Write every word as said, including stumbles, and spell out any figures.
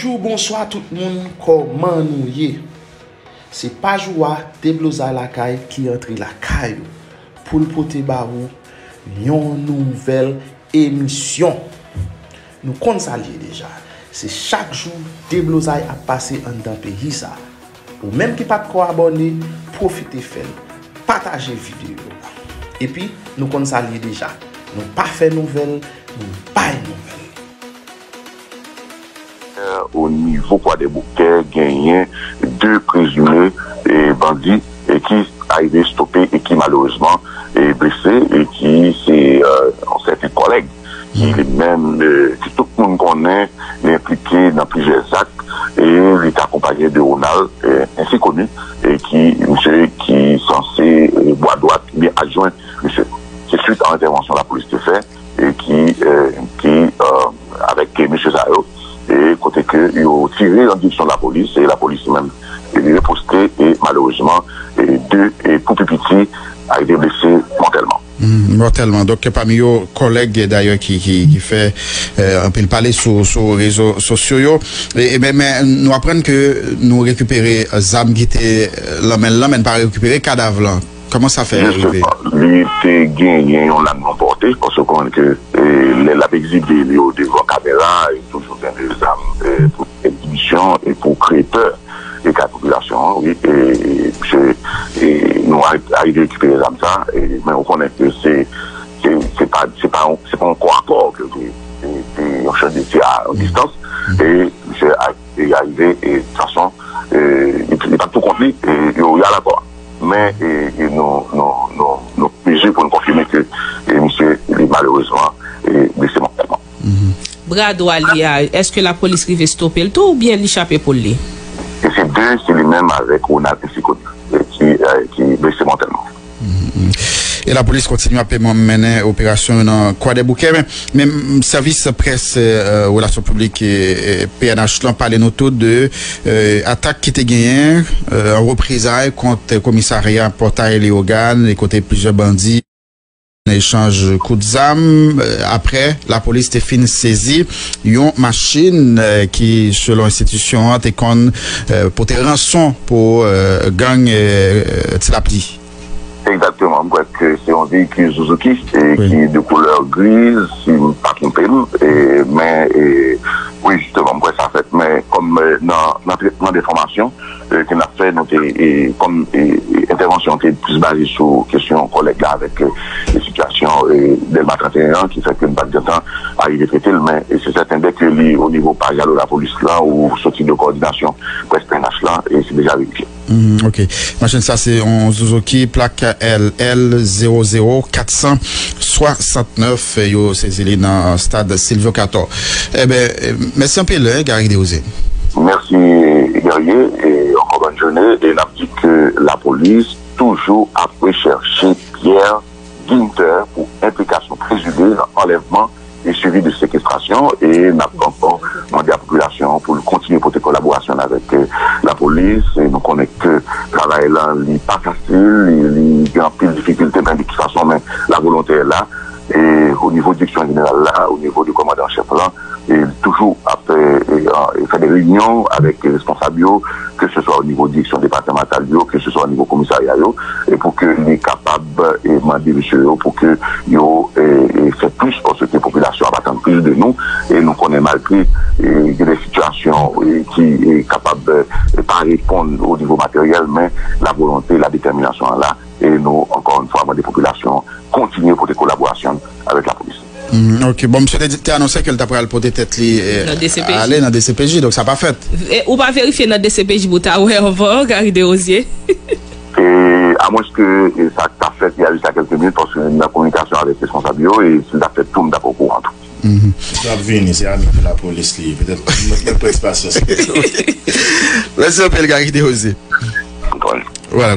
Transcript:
Jou, bonswa tout moun, kòman nou ye? Se paj ou a, Deblozay Lakay, ki antre lakay ou pou l pote ba ou yon nouvèl emisyon. Nou konn sa l ye deja. Se chak jou deblozay ap pase anndan peyi sa. Ou menm ki pa t ko abòne, pwofite fè l. Pataje videyo a. Epi, nou konn sa l ye deja. Nou pa fè nouvèl, nou bay nouvèl. O nivo Kwadèboukè, genyen de prezime e bandi e ki arive stope e ki malerezman e blese e ki se yon sèten kòlèg ki li menm ki tout moun konnen li enplike nan plizyè zak e li te akonpaye de Ronald ensi koni e ki misye ki sanse bwa dwat oubyen adjwen misye. Se swit a entèvansyon lapolis te fè e ki ki avèk mesye sa yo e kote ke yo tire an direksyon lapolis e lapolis menm riposte e malerezman de e pou pi piti arive blese mòtèlman. Mòtèlman. Donk pami yo kòlèg dayè ki ki ki fè anpil pale sou sou rezo sosyo yo. E men men nou aprann ke nou rekipere zam ki te lan men l lan men n pa rekipere kadav lan. Kòman sa fè rive? Jisteman, li te genyen yon lame anpòte, paske w konnen ke lè l ap egzibe li yo devan kamera, li toujou gen de zam pou egzibisyon e pou kreye pè e kay popilasyon an, wi, e misye, e nou arive rekipere zam sa, e men ou konnen ke se se se pa se pa se pa yon kò a kò ke se se yon chanje ti a yon distans, e misye arive e fason e li pa t pou kont li, e yo y al akò a. Men e nou nou nou nou mezi pou n konfime ke e misye li malerezman e blese mòtèlman. Bra dwa li a, èske lapolis rive stope l tou oubyen li chape poul li? E se de, se li menm avèk Ronald Ensikoni e ki e ki blese mòtèlman. E lapolis kontinye ap mennen operasyon yo nan Kwadèboukè, men men sèvis près relasyon piblik PNH lan pale nou tou de atak ki te genyen an reprezay kont komisarya Pòtay Leyogàn kote plizyè bandi nan echanj kout zam apre lapolis te fin sezi yon machin ki selon enstitisyon an te konn pote ranson pou gang Ti Lapli. Egzakteman, m kwè ke se yon veyikil Suzuki e ki de koulè griz, si m pa twonpe m, e men e wi, jisteman, m kwè sa fèt, men kòm nan nan tretman de enfòmasyon ke n ap fè, nou te e kòm e entèvansyon te plis baze sou kesyon kòlèg la avèk e sitiyasyon e Dèlma trannteyen an, ki fè ke n pa t gentan arive trete l, men e se sèten dèke li o nivo paj alo lapolis la ou soti de kowòdinasyon près PNH la, e se deja verifye. Ok. Machin sa se yon Suzuki plak L L zewo zewo kat san swasantnèf. Yo sezi li nan stad Silvio Cator. Eben, mèsi anpil, Gary Desrosiers. Mèsi, Guerrier, e ankò bòn jounen, e n ap di ke lapolis toujou ap rechèche Pierre Ginter pou enplikasyon prezime nan anlèvman e swivi de sekestrasyon, e n ap ankò mande a popilasyon an pou l kontinye pote kolaborasyon l avèk lapolis, e nou konnen ke travay lan li pa fasil, li li gen anpil difikilte, men de tout fason men lavolonte est là, e o nivo direksyon jeneral la, o nivo de kòmandan an chèf lan, e li toujou ap fè de reyinyon avèk responsab yo, ke se swa o nivo direksyon depatmantal yo, ke se swa o nivo komisarya yo, e pou ke li kapab mande mesye yo pou ke yo fè plis, paske popilasyon ap atann plis de nou, e nou konnen malgre gen de sitiyasyon ki kapab pa reponn o nivo materyèl, men lavolonte, ladetèminasyon an la, e nou ankò yon fwa mande popilasyon an kontinye pote kolaborasyon l avèk lapolis. Ok, bon, misye te anonse ke l ta pral pote tèt li ale nan DCPJ, donk sa pa fèt. Ou pa verifye nan DCPJ pou w ta wè anvan, Gary Desrosiers? E amwenske sa ta fèt il y a de ça quelques minutes, paske m nan kominikasyon avèk responsab yo, e si l ta fèt tou, m t ap okouran tou. Misye ap vini, se ami pou lapolis li ye, petèt mwen prens pasyans. Mèsi anpil, Gary Desrosiers. Vwala.